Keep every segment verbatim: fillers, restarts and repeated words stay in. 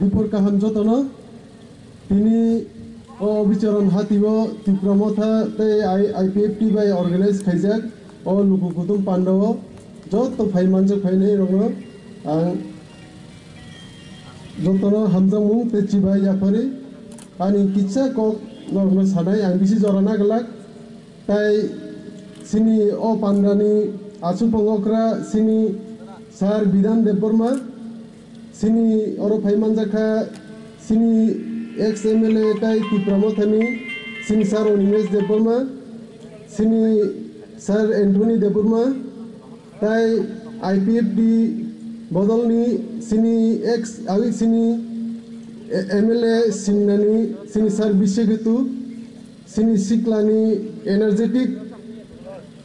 Dipor kaham jotono. Tini o bicharon hatio Tipra Motha tei I-, I P F T bai organize khaijak o luku kutung pandao joto phai manjak phainai rokno ang jotono hamjakmung tei chibai yaphari ani kisa kok norokno sanai ang bisi jora naglak. Tai sini o pandrani aswk pang okra sini Sir Bidhan Debbarma, sini oro phai manjakha sini ex M L A tai Tipra Mothani sini Sir Animesh Debbarma, sini Sir Anthony Debbarma, tai I P F T bodolni sini ex, awi sini M L A simnani sini Sir Bisheketu, sini siklani energetic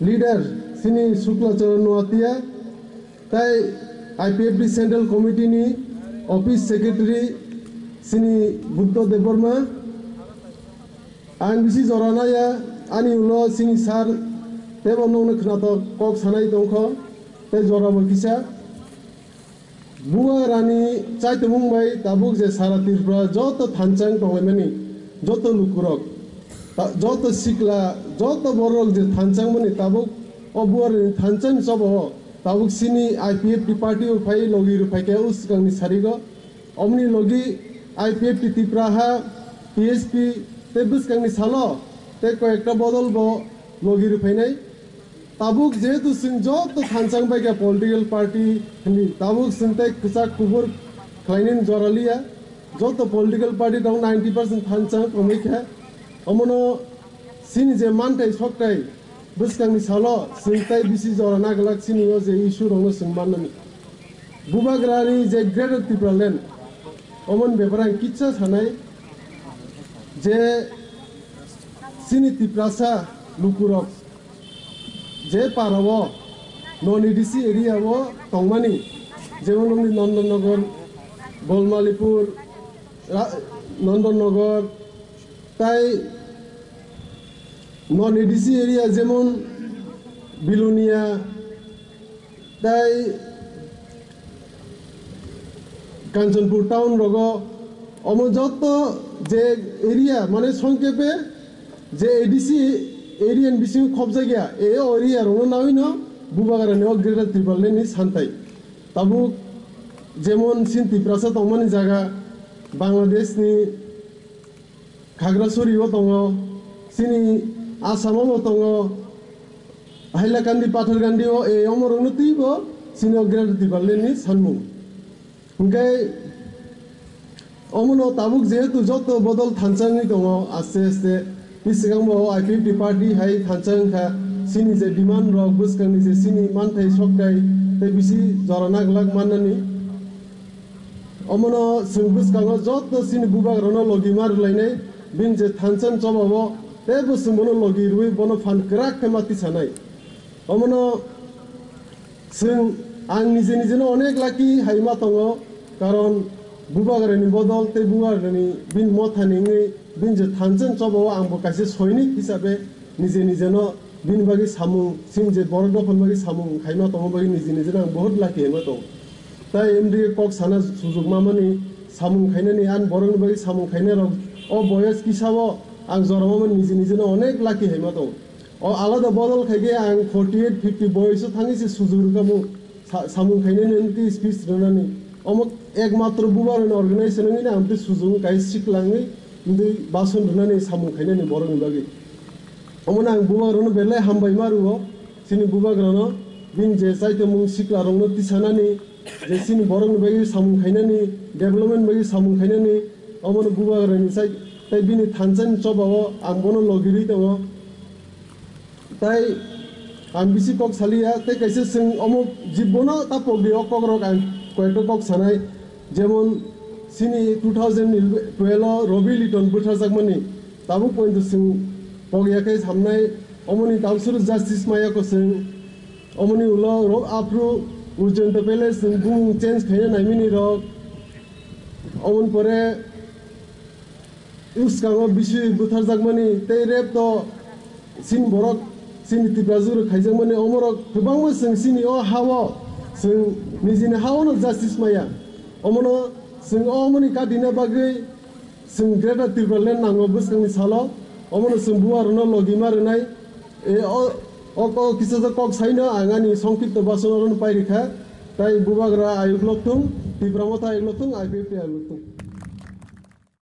leader sini Shukla Charan Noatia, tai I P F T Central Committee ni Office Secretary sini Buddha Debbarma. Ang bisi jora naya, ani ulo sini sir tebo nongno khnatok kok sanai tongkho, tei jora bo kisa. Bubagrani chaitomung bai tabuk je sara Tripura joto thanchang tonglaimani, joto lukurok, ta-, joto sikla, joto borok je thanchangmani tabuk o Bubagrani thanchang choba o tabuk sini I P F T party o phai logi rwphai khe o swkangni sarigo. Omni logi I P F T Tipra ha, T S P tei bwskangni salo tei koyekta bodol bo logi rwphainai. Tabuk jehetu chwng joto thanchang bai kha political party hwnwi, tabuk chwng tei kwchak kubur khlainani jora liya. Joto political party tong ninety percent thanchang tongwi kha. Omono chini je manthai sokthai bwskangni salo chwng tei bisi jora naglak chini o je issue rokno chwng mannani. Bubagrani je Greater Tipraland, omoni bepar ang kisa sanai je chini Tiprasa lukurok je para o non A D C area o tongmani, jemon wngdi Nondonnagar, Golmalipur, Ra-, Nondonnagar, tai non A D C area jemon Bilonia, tai Kanchanpur town rogo, omo joto je area, mane songkepe je A D C area ni bisingo khobjakya, e area rokno nawino Bubagrani o Greater Tipraland ni santai. Tabuk jemon sin Tiprasa tongmani jaga, Bangladesh ni Khagrasuri o tongo, chini Assam o bo tongo, Hailakandi, Patharkandi o, e, omorokno twibo chini o Greater Tipraland ni sanmung. Hwnkhe omono tabuk jehetu joto bodol thansa wngwi tongo, aste aste. Bini swkang bo o I P F T party hai thansa wngkha, chini je demand rok, bwskangni je chini manthai sokthai, tei bisi jora naglak mannani. Omono chwng bwskango joto chini bubagrano logi ma rwlainai, bini je thansa ni choba o teibo chwng bono logi rwui bono phan kwrak khe ma tisanai. Omono chwng ang nije nijeno onek lucky hai ma tongo, karon bubagrani bodol tei bubagrani bini mothani wngwi bini je thansa ni choba o ang bo kaisa soinik hisabe nije nijeno bini bagwi samung, chini je borok dophani bagwi samung khaima tongma bagwi nije nijeno ang bahut lucky hinma tongo. Tai M D A kok sana sujukma mani samung khainani, ani borokni bagwi samung khainai rok o boyos kisa o ang jora ma mani nije nijeno onek lucky hinma tongo. O alada bodol khai khe ang forty eight, fifty boyos o thangwi se sujuk rwkha mung. Sa-, samung khainani wngtwi speech rwnani. Omo ekmatro bubagrani organization wngwi ang twi sujung kai siklangwi wngtwi bason rwnani samung khainani borokni bagwi. Omono ang bubagrano belai hambai ma rwo, chini bubagrano bini je chaitomung siklarokno tisanani, je chini borokni bagwi samung khainani, development bagwi samung khainani, omono bubagrani chai-, tei bini thansa ni choba o ang bono logirwi tongo. Tai ang bisi kok saliya, tei kaisa chwng omo jibono ta pogdi o kokrok ang koyekta kok sanai, jemon chini two thousand twelve o Robi Liton bwtharjakmani tabuk pointo chwng pogya khe samnai, omoni tabsuru justice maya ko chwng, omoni ulo ro-, aphru Ujjayanta Palace chwng bumung change khaina naimani rok, omoni pore Bwskango bisi butharjakmani tei rape to chini borok, chini Tiprajwk rok khaijakmani, omorok kwbangma chwng chini o ha-o, chwng nijini ha-o no justice maya. Omono Chwng omoni kadina bagwi chwng Greater Tipraland nango bwskangni salo, omono chwng buarokno logima rwnai. E, o, o, o kisa kok saino ang ani songkipto basono pai rikha, tai bubagra ayuk lokthung, Tipra Motha ayuk lokthung, I P F T ayuk lokthung.